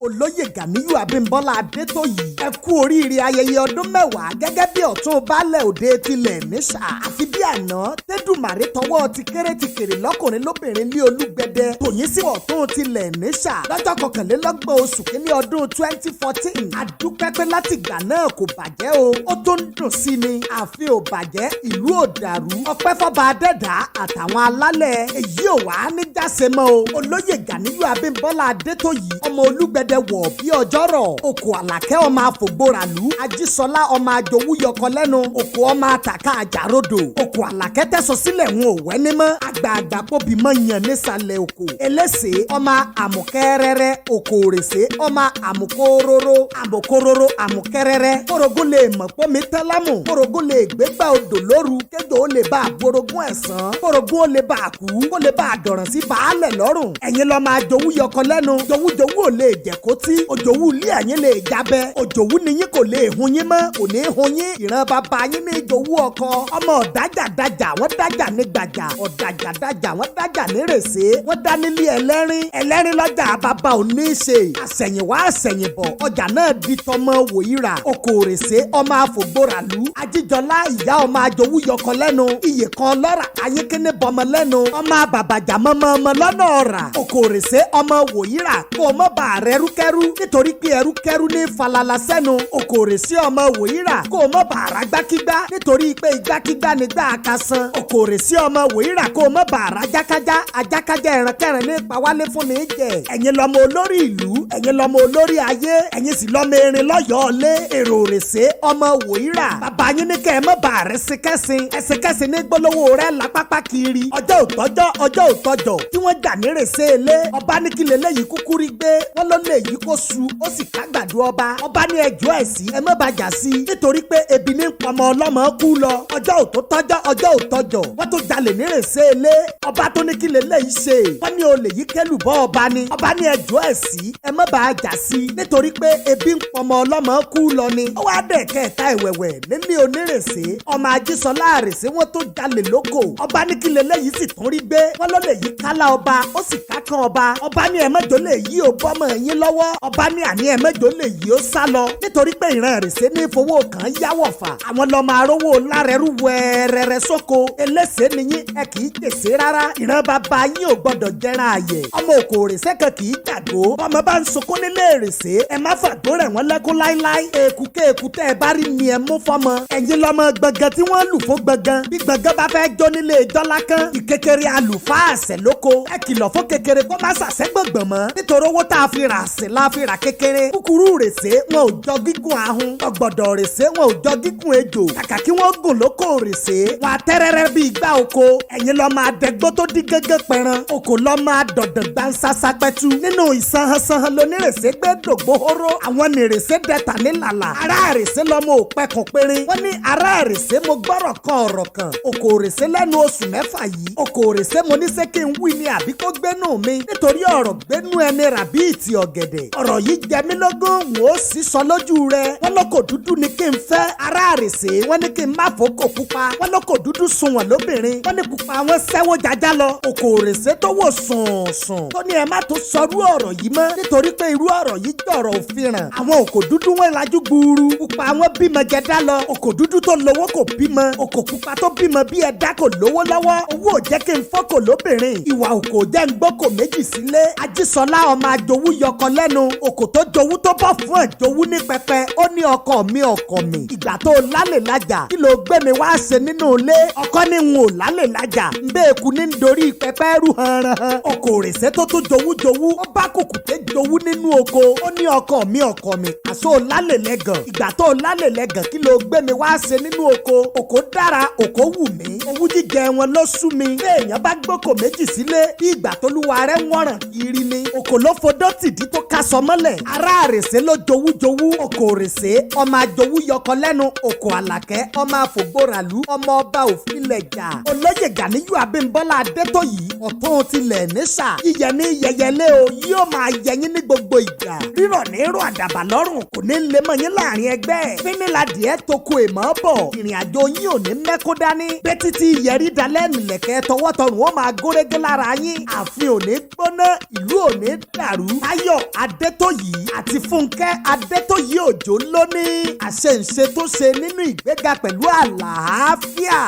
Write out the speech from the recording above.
Olóyè Ganiyu Abímbọ́lá Adétòyì, ẹ kú oríire ayẹyẹ ọdún 10 gẹ́gẹ́ bí ọ̀tún baálẹ̀ òde tilẹ̀ níṣà. Àfi bí àná tẹ́dùmàrè tọwọ́ ti kéré ti kéré lọ́kùnrin lóbìnrin ní Olúgbẹ̀dẹ tòyín sí ọ̀tún tilẹ̀ níṣà lọ́jọ́ 21 oṣù kínní ọdún 2014. Àdúpẹ́ pé láti ìgbà náà kò bàjẹ́ o, ó tó ń dùn sí ni. Ààfin ò bàjẹ́, ìlú ò dàrú. Ọpẹ́ fọba adẹ́dá àtàwọn alálẹ̀. Èyí ò wá ní jáse mọ́ o. Olóyè Ganiyu Abímbọ́lá Adétòyì, ọmọ Olúgbẹ̀dẹ wọ̀ bí ọjọ́rọ̀, òkò Àlàkẹ́, ọmọ àfògbóràlú, Ajísọlá, ọmọ àjòwú yọkọ lẹ́nu, òkò ọmọ àtàkà àjàrodò, òkò Àlàkẹ́ tẹ̀sán sílẹ̀ ń ò wẹ́ ní mọ́, àgbààgbà pòbí mọ́ yàn nísàlẹ̀ òkò, elése ọmọ àmùkẹ́rẹ́rẹ́, òkò òrèsé ọmọ àmùkóróró, àmùkóróró àmùkẹ́rẹ́rẹ́, kórógún lè mọ̀ pómi tán lámù, kórógún lè gbégbá odò lóru, kéjò ó lè bá àborogún ẹ̀sán, kórógún ó lè bá àkú, kó lè bá àdọ̀ràn sí baálẹ̀ lọ́rùn. Ẹ̀yin lọ́ máa jowú yọkọ lẹ́nu, jowújowú ò lè jẹ́ kó tí òjòwú ilé ẹ̀yin lè jábẹ́, òjòwú ni yín kò lè hun yín mọ́, kò ní hun yín. Ìran bàbá yín ní jowú ọkọ, ọmọ ọ̀dájà dájà, wọ́n dájà ní gbàjà, ọ̀dàjà dájà, wọ́n dájà ní rèsé, wọ́n dá nílé ẹlẹ́rìn, ẹlẹ́rìn lọ́jà bàbá ò ní í ṣe. Àṣẹ̀yìnwá àṣẹ̀yìnbọ̀, ọjà náà di tọmọ wòyíra, oko òrèsé ọmọ àfògbóràlú, Ajíjọlá ìyá ọmọ àjòwú yọkọ lẹ́nu, iyè kan lọ́ra ayékéné bọmọ lẹ́nu, ọmọ àbàbàjà mọ́mọ́ ọmọ lọ́nà ọ̀rà, oko òrèsé ọmọ wòyíra, kó o mọ̀ bá rẹ́rúkẹ́rú nítorí pé ẹrúkẹ́rú ní falala sẹ́nu, oko òrèsé ọmọ wòyíra, kó o mọ̀ bá rágbákígbá nítorí pé igbákígbá ní gbà kasan, oko òrèsé ọmọ wòyíra, kó o mọ̀ bá rájákájá, ajákájá ẹ̀rànkẹ́rìn ní pawálé fún ní jẹ. Ẹ̀yin lọmọ olórí ìlú, ẹ̀yin lọmọ olórí ayé, ẹ̀yin sì lọmọ erin lọ́yọ̀ọ́ lé. Èrò òrèsé ọmọ wòyíra, bàbá yín ní kẹ́ ẹ mọ̀ bá rẹ̀ síkẹ́sìn, ẹsẹ̀kẹsìn ní gbólówó rẹ̀ lápápá kiri. Ọjọ́ òtọ́jọ́, ọjọ́ òtọ́jọ́ tí wọ́n jà nírèsé ilé ọba ní kí leléyìí kúkú rí gbé, wọ́n ló lè yí kó su, ó sì kágbàdo ọba. Ọba ní ẹjọ́ ẹ̀ sí, ẹ má bàjá sí i nítorí pé ebi ní pọmọ ọlọ́mọ kú lọ. Ọjọ́ òtọ́jọ́, ọjọ́ òtọ́jọ́, wọ́n tó jalè nírèsé ilé ọba tó ní kí leléyìí ṣe, wọ́n ní olè yìí kẹ́lùbọ́ ọba ni. Ọba ní ẹjọ́ ẹ̀ sí, ẹ má bàjá sí i nítorí pé ebi ń pọmọ ọlọ́mọ kú lọ ni. Ó wá dẹ̀ kẹta ìwẹ̀wẹ̀ nílé onírèsé, ọmọ Ajísọlá àrèsé, wọn tó jalè lóko. Ọba ní kí leléyìí sì tún rí gbé, wọn ló lè yí kálá ọba, ó sì kákan ọba. Ọba ní ẹ mẹ́jọ lè yí ò bọ́mọ yín lọ́wọ́. Ọba ní àní ẹ mẹ́jọ lè yí ó sá lọ nítorí pé ìran àrèsé ní fowó kan yáwọ̀ fà, àwọn lọ́mọ arówó lárẹ́rú wẹ́rẹ́rẹ́ sóko. Elése ni yín, ẹ kì í jèsè rárá. Ìran bàbá yín ò gbọ́dọ̀ jẹran àyè. Ọmọ òkò òrèsé kan kì í jàgbó. Ọmọ bá ń sunkún nílé èrèsé, ẹ má fàgbó rẹ̀ wọ́n lẹ́kún láíláí. Èkúkéèkú tẹ́ ẹ bá rí ni ẹ mú fọmọ. Ẹ̀yin lọ́mọ gbọ̀ngàn tí wọ́n lù fún gbọ̀ngàn. Bí gbọ̀ngàn bá fẹ́ jó nílé ìjọ́lá kan, ìkékeré àlùfáà àṣẹ lóko. Ẹ kìlọ̀ fún kékeré kó má ṣàṣẹ gbọ̀ngbọ̀n mọ́ nítorí owó tá a fi rà àṣẹ la fi rà kékeré. Kúkúrú rèsé wọn ò jọ gígùn ahun, ọ̀gbọ̀dọ̀ rèsé wọn ò jọ gígùn ejò. Kàkà kí wọ́n gùn lóko rèsé, wọn àtẹ́rẹ́rẹ́ bí igbá oko. Ẹ̀yin lọ́ máa dẹgbó tó dí gángan pẹran, oko lọ́ máa dọ̀dọ̀ gbansasa pẹ́tù. Nínú ìsanhansanhan lonírèsé gbé dògbòhóró, àwọn nìrèsé dẹ̀ta nílàlà. Ará àrèsé lọ́mọ òpẹ́kùn péré. Wọ́n ní ará àrèsé, mo gbọ́rọ̀ kan ọ̀rọ̀ kan, oko òrèsé lẹ́nu oṣù 6 yìí. Oko òrèsé, mo ní ṣé kí n wí ni àbí kó gbénú mi, nítorí ọ̀rọ̀ gbénú ẹni rà bí ìtì ọ̀gẹ̀dẹ̀. Ọ̀rọ̀ yìí jẹ mí lógún, n ó sì sọ lójú rẹ. Wọ́n lóko dúdú ni kí n fẹ́, ará àrèsé. Wọ́n ní kí n má fòkò pupa. Wọ́n lóko dúdú sunwọ̀n lóbìnrin, wọ́n ní pupa wọn sẹ́wó jájá lọ. Oko òrèsé tó wò sùn sùn tó ní ẹ má tó sọrú ọ̀rọ̀ yìí mọ́ nítorí pé irú ọ̀rọ̀ yìí jọ̀rọ̀ òfin ràn. Àwọn òkò dúdú wọn lajú gbuuru, pupa wọn bímọ jẹdá lọ. Òkò dúdú tó lówó kò bímọ, òkò pupa tó bímọ bí ẹ̀dá kò lówó lọ́wọ́. Owó ò jẹ́ kí n fọ́kò lóbìnrin, ìwà òkò jẹ́ ń gbọ́kò méjì sílé. Ajísọlá ọmọ àjòwú yọkọ lẹ́nu, òkò tó jowú tó bọ̀ fún ẹ̀ jowú ní pẹpẹ. Ó ní ọkọ mi, ọkọ mi, ìgbà tó lálè lájà, kí ló gbé mi wá ṣe nínú ilé? Ọkọ ní n ò lálè lájà, ń bẹ́ẹ̀ kú ní dorí pẹpẹ rú hanranhan. Òkò òrèsé tó tún jowú jowú, ó bá kùkùté jowú nínú oko. Ó ní ọkọ mi, ọkọ mi, àṣọ lálè lẹ́gàn, ìgbà tó lálè lẹ́gàn, kí ló gbé mi wá ṣe nínú oko? Òkò dára, òkò wù mí, owú jíjẹ wọn ló sú mi. Bí èèyàn bá gbókò méjì sílé, bí ìgbà tólúwa rẹ̀ ń wọ̀ràn kiri ni. Òkò ló fodó tìdí tó kásọ mọ́lẹ̀. Ará àrèsé ló jowú jowú. Òkò òrèsé ọmọ àjowú yọkọ lẹ́nu, òkò Àlàkẹ́ ọmọ àfògbóràlú, ọmọ ọba òfilẹ̀ jà. Olóyè Ganiyu Abímbọ́lá Adétòyì, ọ̀tún tilẹ̀ níṣà, yíyẹ ní yẹyẹlé o, yóò máa yẹyín ní gbogbo ìgbà. Rírọ̀ ní rọ̀ àdàbà lọ́rùn, kò ní lè mọ̀ yín láàrin ẹgbẹ́. Fínníladìẹ toko èèmọ̀ bọ̀, ìrìn àjò yín ò ní mẹ́kó dání. Bẹ́tí tí yẹrí dalẹ́ nìlẹ̀kẹ́ tọwọ́tọrùn ó máa górégé lára yín. Ààfin ò ní gbóná, ìlú ò ní dàrú. Táyọ̀ Adétóyì àti Fúnkẹ́ Adétóyì Òjó lónìí àṣeǹṣe tó ṣe nínú ìgbéga pẹ̀lú àlàáfíà.